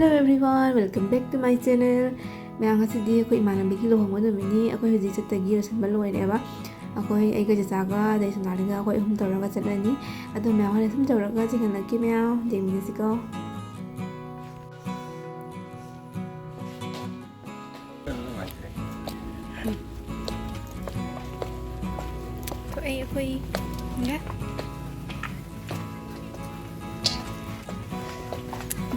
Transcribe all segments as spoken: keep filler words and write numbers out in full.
Hello everyone, welcome back to my channel. ꯃꯌꯥꯝ, ꯉꯁꯤꯗꯤ ꯑꯩꯈꯣꯏ ꯏꯃꯥꯟꯅꯕꯤꯒꯤ ꯂꯨꯍꯣꯡꯕ ꯅꯨꯃꯤꯠꯅꯤ꯫ ꯑꯩꯈꯣꯏ ꯍꯧꯖꯤꯛ ꯆꯠꯇꯒꯤ ꯂꯣꯏꯁꯤꯟꯕ ꯂꯣꯏꯔꯦꯕ꯫ ꯑꯩꯈꯣꯏ, ꯑꯩꯒ ꯆꯆꯥꯒ ꯑꯗꯩ ꯁꯣꯅꯥꯂꯤꯒ ꯑꯩꯈꯣꯏ ꯑꯍꯨꯝ ꯇꯧꯔꯒ ꯆꯠꯂꯅꯤ꯫ ꯑꯗꯣ ꯃꯌꯥꯝ ꯍꯣꯏꯅ ꯁꯨꯝ ꯇꯧꯔꯒ ꯆꯤꯡꯍꯜꯂꯛꯀꯦ ꯃꯌꯥꯝ, ꯌꯦꯡꯃꯤꯟꯅꯁꯤꯀꯣ꯫ ꯊꯣꯛꯑꯦ ꯑꯩꯈꯣꯏ꯫ ꯌꯥ꯫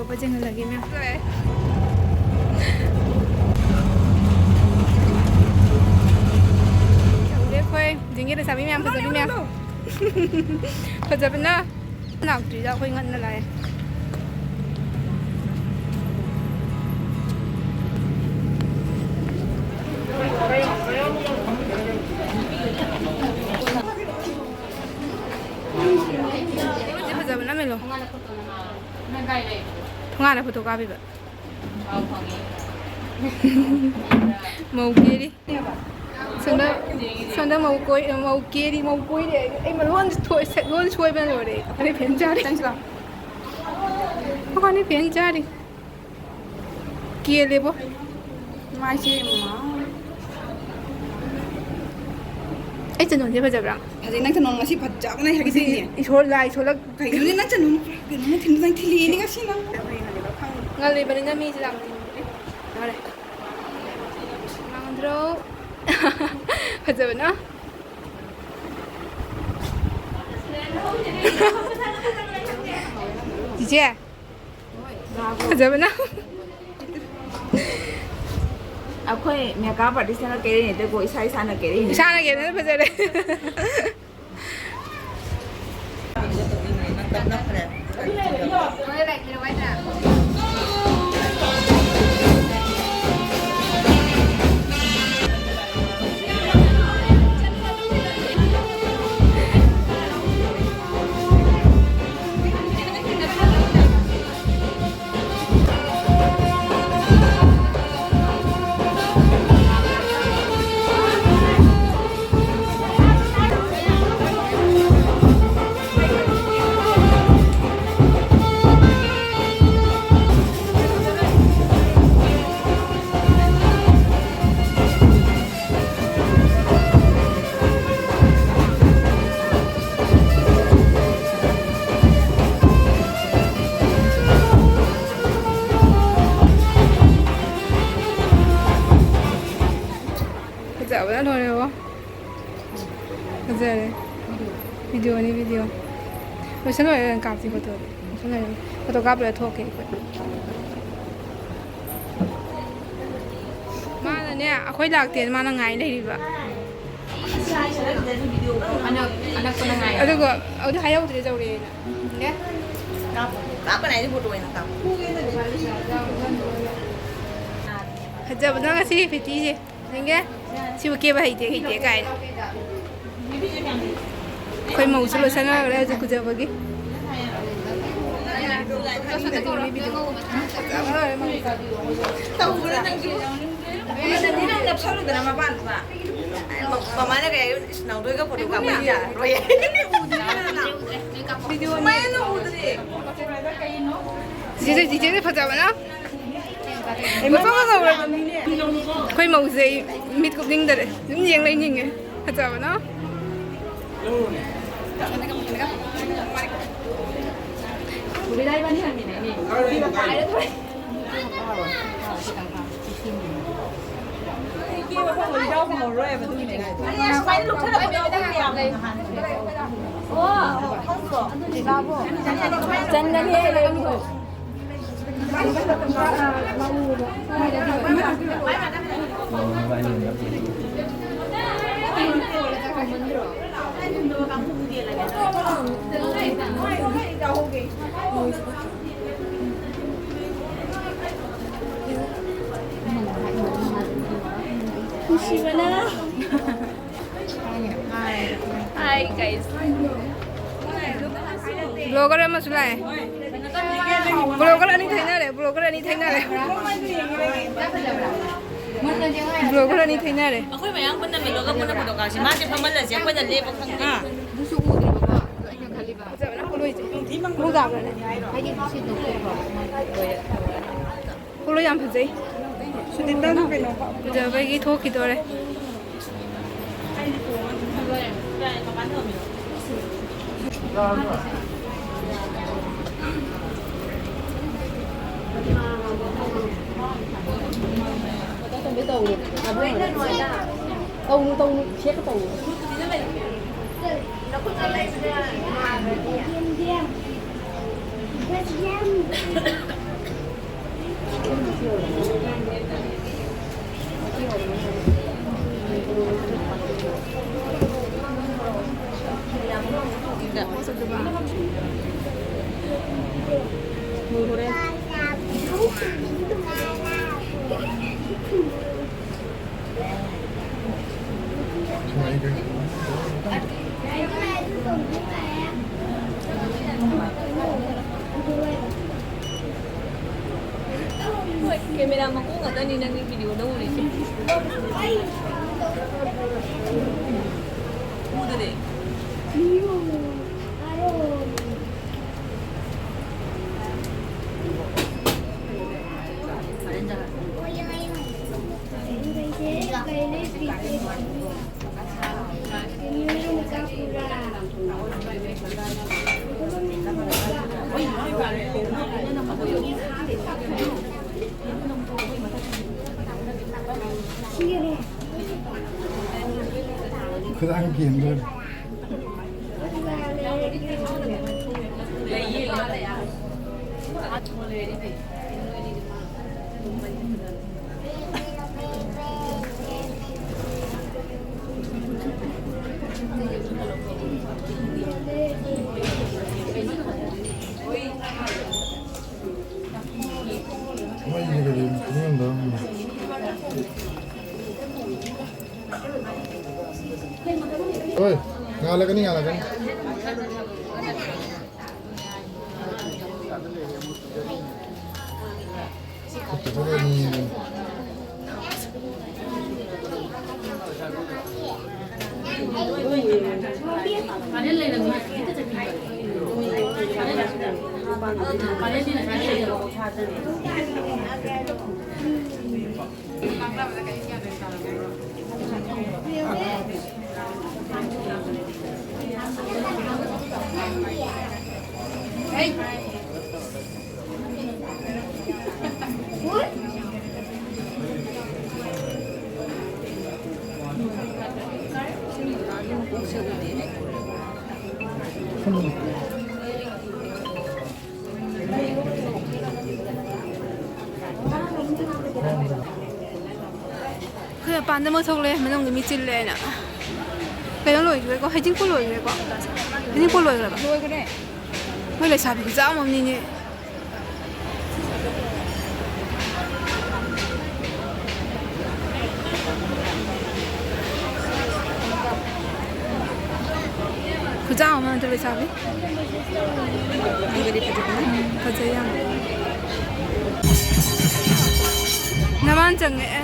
ꯌꯧꯕ ꯆꯦꯟꯍꯜꯂꯒꯦ ꯃꯌꯥꯝ꯫ ꯊꯣꯛꯑꯦ꯫ ꯌꯧꯔꯦ ꯑꯩꯈꯣꯏ꯫ ꯌꯦꯡꯒꯦ ꯂꯩꯁꯥꯕꯤ ꯃꯌꯥꯝ, ꯐꯖꯕꯤ ꯃꯌꯥꯝ꯫ ꯐꯖꯕꯅ꯫ ꯂꯥꯛꯇ꯭ꯔꯤꯗ, ꯑꯩꯈꯣꯏ ꯉꯟꯅ ꯂꯥꯛꯑꯦ꯫ ꯐꯖꯕꯅ ꯃꯦꯂꯣ꯫ ꯊꯣꯡꯒꯥꯟꯗ ꯐꯣꯇꯣ ꯀꯥꯞꯄꯤꯕ꯫ ꯃꯧ ꯀꯦꯔꯤ꯫ ꯁꯣꯝꯗ, ꯁꯣꯝꯗ ꯃꯧ ꯀꯣꯏ-, ꯃꯧ ꯀꯦꯔꯤ, ꯃꯧ ꯀꯣꯏꯔꯤ ꯍꯥꯏꯗꯤ ꯑꯩ ꯃꯔꯣꯟ ꯊꯣꯛ-, ꯁꯦ-, ꯂꯣꯟ ꯁꯣꯏꯕꯅ ꯂꯣꯏꯔꯦ꯫ ꯑꯩꯈꯣꯏ ꯐꯦꯟ ꯆꯥꯔꯤ꯫ ꯑꯩꯈꯣꯏ ꯐꯦꯟ ꯆꯥꯔꯤ꯫ ꯀꯦꯜꯂꯦꯕꯣ꯫ ꯃꯥꯏꯁꯦ ꯃꯥ꯫ ꯑꯩ ꯆꯟꯗꯣꯟꯁꯦ ꯐꯖꯕ꯭ꯔꯥ? ꯐꯖꯩ, ꯅꯪ ꯆꯟꯗꯣꯟ ꯉꯁꯤ ꯐꯖꯕꯅ ꯍꯦꯛ ꯉꯁꯤ ꯊꯤꯜꯂꯤꯌꯦ꯫ ꯏꯁꯣꯔ ꯂꯥꯏ ꯁꯣꯜꯂꯛ- ꯀꯩꯅꯣꯅꯦ, ꯅꯪ ꯆꯟꯗꯣꯟ ꯀꯩꯅꯣꯅꯦ ꯊꯤꯜꯂꯤ ꯉꯁꯤ ꯅꯪ꯫ ꯉꯜꯂꯤꯕꯅꯤꯅ ꯃꯤꯁꯦ ꯌꯥꯝ ꯇꯤꯟꯗ꯭ꯔꯤ꯫ ꯌꯥꯔꯦ꯫ ꯉꯥꯡꯗ꯭ꯔꯣ? ꯐꯖꯕꯅ꯫ ꯆꯤꯆꯦ꯫ ꯐꯖꯕꯅ꯫ ꯑꯩꯈꯣꯏ ꯃꯦꯀꯞ ꯑꯥꯔꯇꯤꯁꯅ ꯀꯦꯔꯛꯏ ꯅꯠꯇꯦꯀꯣ, ꯏꯁꯥ ꯏꯁꯥꯅ ꯀꯦꯔꯛꯏꯅꯤ꯫ ꯏꯁꯥꯅ ꯀꯦꯕꯅ ꯐꯖꯔꯦ꯫ ꯂꯣꯏꯔꯦꯕꯣ꯫ ꯐꯖꯔꯦ꯫ ꯚꯤꯗꯤꯑꯣꯅꯤ, ꯚꯤꯗꯤꯑꯣ꯫ ꯂꯣꯏꯁꯜ ꯂꯣꯏꯔꯦ, ꯀꯥꯞꯁꯤ ꯐꯣꯇꯣꯗꯤ꯫ ꯂꯣꯏꯁꯜ ꯂꯣꯏꯔꯦ꯫ ꯐꯣꯇꯣ ꯀꯥꯞ ꯂꯣꯏꯔ ꯊꯣꯛꯀꯦ ꯑꯩꯈꯣꯏ꯫ ꯃꯥꯅꯅꯦ, ꯑꯩꯈꯣꯏ ꯂꯥꯛꯇꯦꯅ ꯃꯥꯅ ꯉꯥꯏ ꯂꯩꯔꯤꯕ꯫ ꯑꯅꯛ-, ꯑꯅꯛꯄꯗ ꯉꯥꯏ꯫ ꯑꯗꯨꯒ ꯑꯗꯨ ꯍꯥꯏꯍꯧꯗ꯭ꯔꯦ ꯌꯧꯔꯛꯑꯦꯅ꯫ ꯀꯥꯞꯄ-, ꯀꯥꯞꯄꯅꯦ ꯍꯥꯏꯗꯤ ꯐꯣꯇꯣ ꯑꯣꯏꯅ ꯀꯥꯞꯄ꯫ ꯐꯖꯕꯗꯣ ꯉꯁꯤ ꯐꯤꯇꯤꯁꯦ꯫ ꯌꯦꯡꯒꯦ꯫ ꯁꯤꯕꯨ ꯀꯦꯕ ꯍꯩꯇꯦ, ꯍꯩꯇꯦ ꯀꯥꯏꯅ꯫ ꯑꯩꯈꯣꯏ ꯃꯧꯁꯨ ꯂꯣꯏꯁꯟꯅꯈ꯭ꯔꯦ ꯍꯧꯖꯤꯛ ꯀꯨꯖꯕꯒꯤ꯫ ꯇꯧꯕ꯭ꯔꯥ ꯅꯪꯁꯨ? ꯅꯪ ꯅꯞꯁꯜꯂꯨꯗꯅ ꯃꯄꯥꯟꯗꯨꯗ꯫ ꯃꯃꯥꯅ ꯀꯩ ꯍꯥꯏ? "ꯏꯁ, ꯅꯥꯎꯗꯣꯏꯒ ꯐꯣꯇꯣ ꯀꯥꯞꯄ ꯌꯥꯔꯔꯣꯏ"꯫ ꯁꯨꯃꯥꯏꯅ ꯎꯗ꯭ꯔꯤ꯫ ꯆꯤꯆꯦ, ꯆꯤꯆꯦꯁꯦ ꯐꯖꯕꯅ꯫ ꯑꯩꯈꯣꯏ ꯃꯧꯁꯦ ꯑꯩ ꯃꯤꯠ ꯀꯨꯞꯅꯤꯡꯗꯔꯦ꯫ ꯑꯗꯨꯝ ꯌꯦꯡ ꯂꯩꯅꯤꯡꯉꯦ꯫ ꯐꯖꯕꯅ꯫ ꯆꯟꯒꯅꯤ꯫ ꯅꯨꯡꯁꯤꯕꯅ꯫ Hi, guys. Vlogger ꯑꯃꯁꯨ ꯂꯥꯛꯑꯦ꯫ Vlogger ꯑꯅꯤ ꯊꯩꯅꯔꯦ, vlogger ꯑꯅꯤ ꯊꯩꯅꯔꯦ꯫ Vlogger ꯑꯅꯤ ꯊꯩꯅꯔꯦ꯫ ꯑꯩꯈꯣꯏ ꯃꯌꯥꯝ ꯄꯨꯟꯅ ꯃꯤꯂꯣꯒ ꯄꯨꯟꯅ ꯐꯣꯇꯣ ꯀꯥꯞꯁꯤ꯫ ꯃꯥꯁꯦ ꯐꯝꯍꯜꯂꯁꯦ, ꯑꯩꯈꯣꯏꯅ ꯂꯦꯞꯄ ꯈꯪꯗꯦ꯫ ꯐꯖꯕꯅ ꯄꯨꯂꯣꯏꯁꯦ꯫ ꯄꯨꯂꯣꯏ ꯇꯥꯈ꯭ꯔꯅꯦ꯫ ꯄꯨꯂꯣꯏ ꯌꯥꯝ ꯐꯖꯩ꯫ ꯐꯖꯕꯒꯤ ꯊꯣꯛꯈꯤꯗꯣꯔꯦ꯫ ꯇꯧꯅꯨ, ꯇꯧꯅꯨ, ꯁꯦꯛꯀ ꯇꯧꯅꯨ꯫ ꯍꯣꯏ, ꯀꯦꯃꯦꯔꯥ ꯃꯀꯣꯛ ꯉꯥꯛꯇꯅꯤ ꯅꯪꯒꯤ ꯚꯤꯗꯤꯑꯣ ꯂꯧꯔꯤꯁꯦ꯫ ꯎꯗꯔꯦ꯫ ꯈꯨꯗꯥꯡ ꯀꯦꯟꯗꯣꯔꯦ꯫ ꯍꯣꯏ, ꯉꯥꯜꯂꯛꯀꯅꯤ, ꯉꯥꯜꯂꯛꯀꯅꯤ꯫ ꯑꯩꯈꯣꯏ ꯃꯄꯥꯟꯗ ꯑꯃ ꯊꯣꯛꯂꯛꯑꯦ, ꯃꯅꯨꯡꯗ ꯃꯤ ꯆꯤꯜꯂꯦ ꯍꯥꯏꯅ꯫ ꯀꯩꯅꯣ ꯂꯣꯏꯈ꯭ꯔꯦꯀꯣ, ꯍꯩꯖꯤꯡꯄꯣꯠ ꯂꯣꯏꯈ꯭ꯔꯦꯀꯣ? ꯍꯩꯖꯤꯡꯄꯣꯠ ꯂꯣꯏꯈ꯭ꯔꯕ? ꯂꯣꯏꯈ꯭ꯔꯦ꯫ ꯃꯣꯏ ꯂꯩꯁꯥꯕꯤ ꯈꯨꯌꯥꯝ ꯑꯃꯅꯤꯅꯦ꯫ ꯈꯨꯌꯥꯝ ꯑꯃ ꯅꯠꯇ꯭ꯔꯣ ꯂꯩꯁꯥꯕꯤ? ꯎꯝ, ꯐꯖꯩ ꯌꯥꯝ꯫ ꯅꯃꯥꯟ ꯆꯪꯉꯛꯑꯦ꯫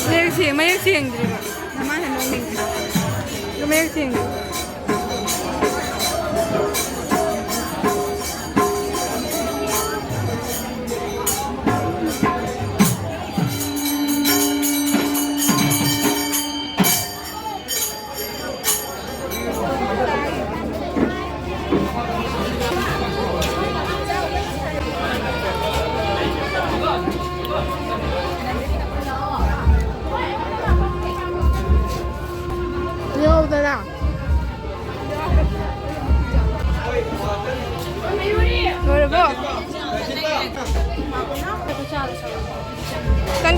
ꯃꯌꯦꯛ ꯁꯦꯡ-, ꯃꯌꯦꯛ ꯁꯦꯡꯗ꯭ꯔꯤꯕ꯫ ꯅꯃꯥꯏ ꯍꯟꯗꯣꯛꯅꯤꯡꯉꯦ꯫ ꯑꯗꯨ ꯃꯌꯦꯛ ꯁꯦꯡꯗ꯭ꯔꯤꯕ꯫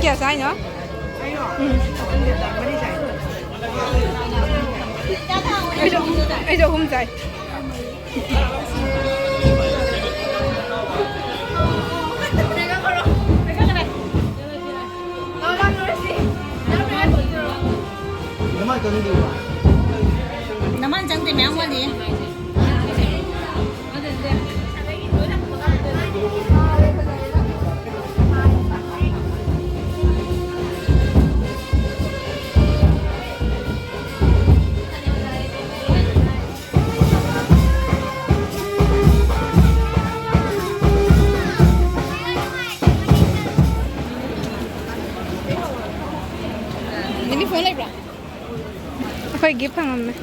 ꯀꯌꯥ ꯆꯥꯏꯅꯣ? ꯎꯝ꯫ ꯑꯩꯁꯨ, ꯑꯩꯁꯨ ꯑꯍꯨꯝ ꯆꯥꯏ꯫ ꯅꯃꯥꯟ ꯆꯪꯗꯦ, ꯃꯌꯥꯝ ꯋꯥꯠꯂꯤ꯫ ꯅꯪꯒꯤ ꯐꯣꯟ ꯂꯩꯕ꯭ꯔꯥ? ꯑꯩꯈꯣꯏ ꯒꯤꯐ ꯐꯪꯉꯝꯃꯦ꯫